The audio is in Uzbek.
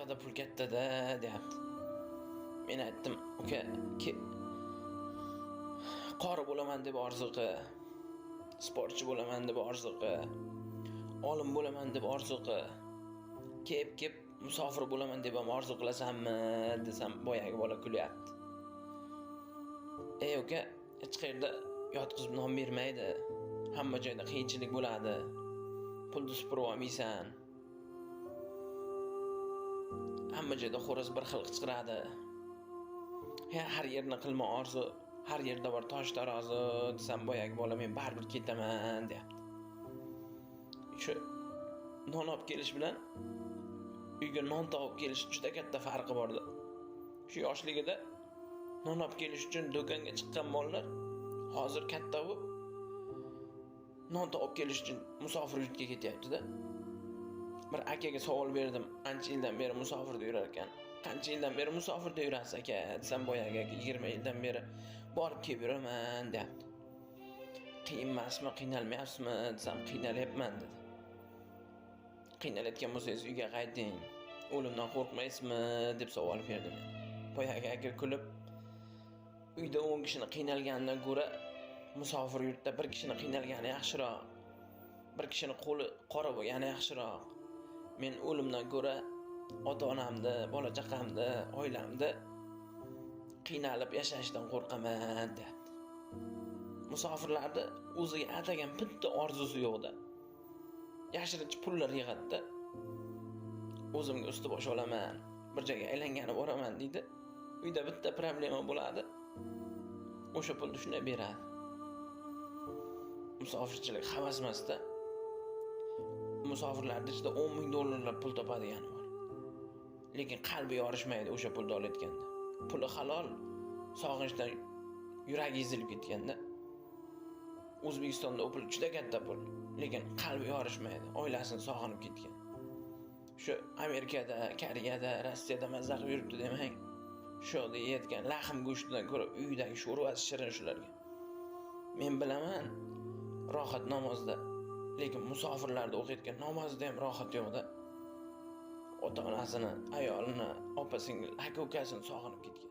Yoqda pul katta-da, deyapti. Men aytdim, uka, qori bo'laman deb orzu qil, sportchi bo'laman deb orzu qil, olim bo'laman deb orzu qil. Kep musofir bo'laman deb ham orzu qilasanmi desam, boyagi bola kulyapti. Ey uka, hech qayerda yotqizib non bermaydi. Hamma joyda qiyinchilik bo'ladi. Pulni supurib olmaysan. Hamma joyda xo'roz bir xil qichqiradi. Ya har yerni qilma orzu, har yerda bor tosh tarozi desam, boyagi bola men baribir ketaman deyapti. Shu non olib kelish bilan uyga non topib kelish juda katta farqi borda. Shu yoshligida non olib kelish uchun do'konga chiqqan bolalar hozir katta bo'lib non topib kelish uchun musofir yurtga ketyapti-da. Bir akaga savol berdim, ancha yildan beri musofirda yurar ekan. Qancha yildan beri musofirda yurasiz aka desam, boyagi aka 20 yildan beri borib kelib yuraman deyapti. Qiyin emasmi, qiynalmayapsizmi desam, qiynalyapman dedi. Qiynalayotgan bo'lsangiz uyga qayting, o'limdan qo'rqmaysizmi deb savol berdim men. Boyagi aka kulib, uyda 10 kishini qiynalganidan ko'ra musofir yurtda bir kishini qiynalgani yaxshiroq. Bir kishini qo'li qora bo'lgani yaxshiroq. Men o'limdan ko'ra ota-onamni, bola chaqamni, oilamni qiynalib yashashdan qo'rqaman deyapti. Musofirlarda o'ziga atagan bitta orzusi yo'qda. Yashirincha pullar yig'adi-da. O'zimga usti bosh olaman, bir joyga aylangani boraman deydi. Uyda bitta problema bo'ladi. O'sha pulni shunday beradi. Musofirchilik havas emas-da. Musofirlarda ichida 10 ming dollarlab pul topadigani bor. Lekin qalbi yorishmaydi o'sha pulni olayotganda. Puli halol, sog'inchdan yuragi ezilib ketganda. O'zbekistonda u pul juda katta pul, lekin qalbi yorishmaydi, oilasini sog'inib ketgan. Shu Amerikada, Koreyada, Rossiyada mazza qilib yuribdi demang. Shu yerda yeyotgan lahm go'shtidan ko'ra uydagi sho'rvasi shirin shularga. Men bilaman, rohat namozda, lekin musofirlarda o'qiyotgan namozda ham rohat yo'qda. Ota-onasini, ayolini, opa-singil, aka-ukasini sog'inib ketgan.